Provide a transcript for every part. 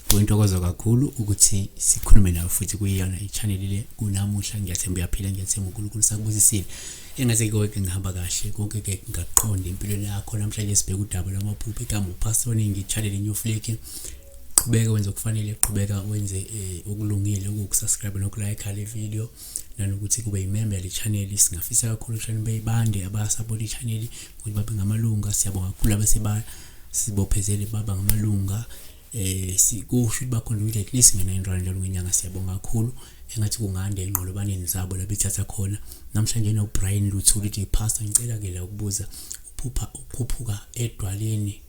Kuyintokozo kakhulu ukuthi sikhulume nawe futhi kuyiyona i-channel le kunamuhla. Ngiyathemba uyaphila, ngiyathemba uNkulunkulu sakubusisile. Engathi konke ngihamba kahle, konke ke ngaqonda empilweni yakho. Namhlanje sibheka udaba lwamaphupho. Igama uPastor Ningi, channel New Flick. Qhubeka wenze okufanele, qhubeka wenze okulungile, ukukusubscribe nokulike le video nanokuthi kube yimember yale channel. Singafisa kakhulu ukuthi beyibande abasapota i-channel ukuthi babe ngamalunga. Siyabonga kakhulu abaseba sibophezele baba ngamalunga, sikusho ukuthi bakhona ukuthi at least nge-9 rand njalo ngenyanga. Siyabonga kakhulu, engathi kunganda enqolobaneni zabo la bethatha khona. Namhlanje no-Brian Luthuli uthi, "Pastor, ngicela ke la ukubuza, uphupha ukhuphuka edwaleni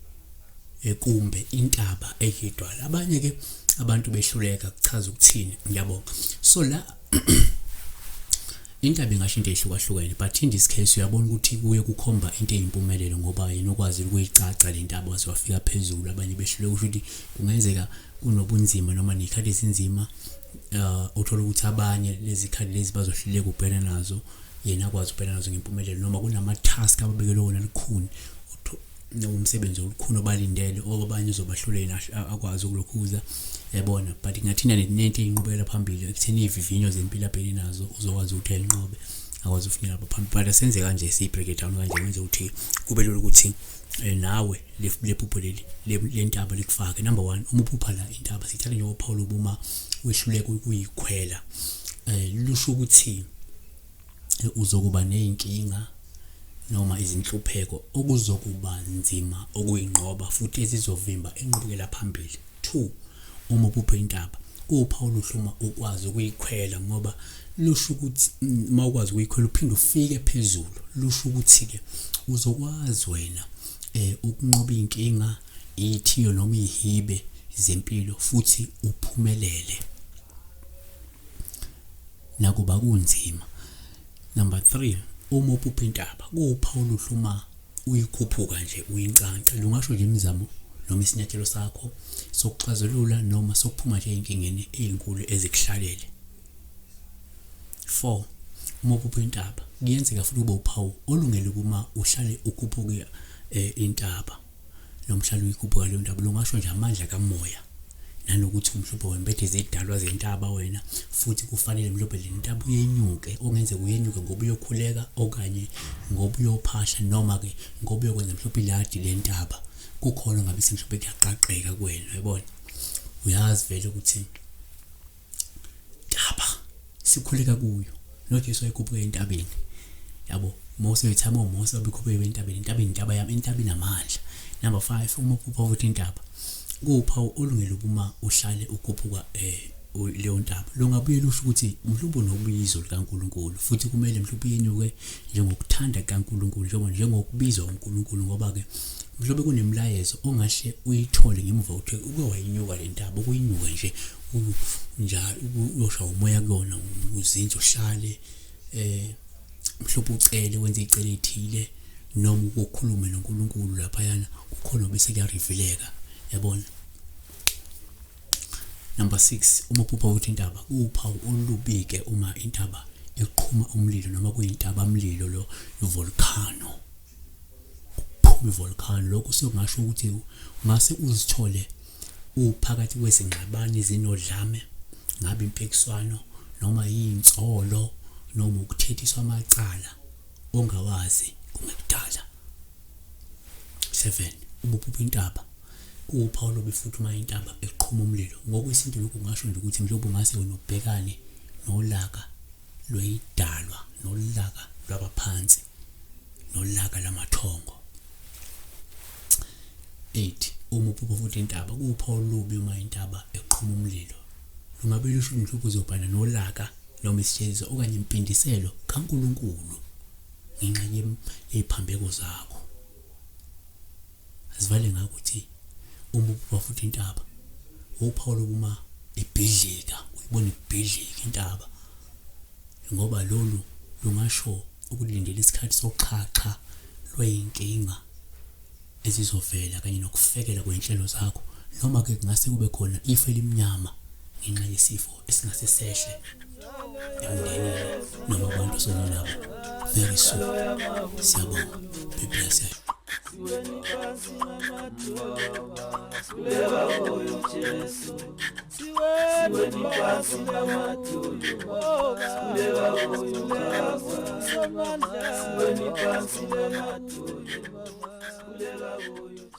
kumbe intaba eyidwala, abanye ke abantu behluleka kuchaza ukuthini? Ngiyabonga." So la intaba ingasho into ey'hlukahlukene, but in this case uyabona ukuthi kuye kukhomba into eyimpumelelo, ngoba yena ukwazi ukuyicaca le ntaba waze wafika phezulu, abanye behluleka. Kusho ukuthi kungenzeka kunobunzima noma ney'khathi ezinzima, uthola ukuthi abanye lezi khathi lezi bazohluleka ukubhekana nazo, yena akwazi ukubhekana nazo ngempumelelo, noma kunama-task ababekelwe wona lukhuni, umsebenzi olukhuni obalindele, abanye uzobahlula, yena akwazi ukulokhuza, yabona. But kungathinta nento eyinqubekela phambili ekutheni iy'vivinyo zempilo abhekene nazo uzokwazi ukuthi ayinqobe, akwazi ukufinyelela lapha phambili. But asenze kanje, siyi-break it down kanje, kwenze ukuthi kube lula ukuthi nawe lephupho leli lentaba likufake. Number 1, uma uphupha la intaba, sithatha njengophawu lobuma wehluleka ukuyikhwela, lusho ukuthi uzokuba nezinkinga noma izinhlupheko okuzokuba nzima ukuyinqoba futhi ezizovimba inqubekela phambili. 2, uma uphupha intaba, kuwuphawu oluhle uma ukwazi ukuyikhwela, ngoba lusho ukuthi uma ukwazi ukuyikhwela uphinde ufike phezulu, lusho ukuthi-ke uzokwazi wena ukunqoba iy'nkinga, iy'thiyo noma iy'hibe zempilo futhi uphumelele nakuba kunzima. Number 3, uma uphupha intaba, kuwuphawu oluhle uma uyikhuphuka nje uyincanca, lungasho nje imizamo noma isinyathelo sakho sokuxazulula noma sokuphuma nje ey'nkingeni ey'nkulu ezikuhlalele. 4, uma uphupha intaba, kuyenzeka futhi kube uphawu olungele ukuma uhlale ukhuphuke intaba noma uhlale uyikhuphuka leyo ntaba. Lungasho nje amandla kamoya nanokuthi mhlawumbe wembethe izidalwa zentaba wena, futhi kufanele mhlawumbe le ntaba uyenyuke, okungenzeka uyenyuke ngoba uyokhuleka okanye ngoba uyophahla noma-ke ngoba uyokwenza mhlawumbe iladi lentaba. Kukhona ngabe mhlawumbe kuyaqaqeka kuwena, uyabona, uyazi vele ukuthi ntaba sikhuleka kuyo, noJesu wayekhuphuka entabeni, yabo. Mose wethama uMose wabekhuphuka entabeni, entabeni, intaba yami, intaba inamandla. Number 5, uma uphupha futhi intaba, kuwuphawu olungele ukuma uhlale ukhuphuka leyo ntaba. Lungabuye lusho ukuthi mhlawumbe unobizo likaNkulunkulu futhi kumele mhlawumbe uyenyuke njengokuthanda kukaNkulunkulu, njengokubizwa uNkulunkulu, ngoba-ke mhlawumbe kunemilayezo ongahle uyithole ngemuva kokuthi uke wayinyuka le ntaba, ukuyinyuka nje njalo uyoshaya umoya kuyona, uzinze uhlale, mhlawumbe ucele, wenze icele ethile noma ukukhulume noNkulunkulu laphayana, kukhona bese kuyarevealeka, yabona. Number 6, uma uphupha ukuthi intaba, kuwuphawu olubi-ke uma intaba iqhuma umlilo noma kuyintaba mlilo lo volcano, kuphuma ivolcano. Lokho sekungasho ukuthi ungase uzithole uphakathi kwezingxabano ezinodlame, ngabe impikiswano noma iy'nsolo noma ukuthethiswa amacala ongawazi kungekudala. 7, uma uphupha intaba, kuwuphawu olubi futhi uma intaba iqhuma umlilo. Ngokwesintu lokhu kungasho nje ukuthi mhlawumbe ungase wena ubhekane nolaka lweyidalwa nolaka lwabaphansi nolaka lamathongo. 8, uma uphupha futhi intaba, kuwuphawu olubi uma intaba eqhuma umlilo. Lungabe lusho ukuthi mhlawumbe uzobhekana nolaka noma isijeziso okanye impindiselo kaNkulunkulu ngenxa yeziphambeko zakho. Asivale ngakho ukuthi uma uphupha futhi intaba, uphawu lokuma ibhidlika, uyibona ibhidlika intaba, ngoba lolu lungasho ukulindela isikhathi soxhaxha lwey'nkinga ezizovela kanye nokufekela kwey'nhlelo zakho, noma-ke kungase kube khona ifu elimnyama ngenxa yesifo esingase sehle emndenini noma abantu osonye nabo. very soon. Siyabonga. Be blessed. Siweni phansi ngamadolo, sikuleka kuyo.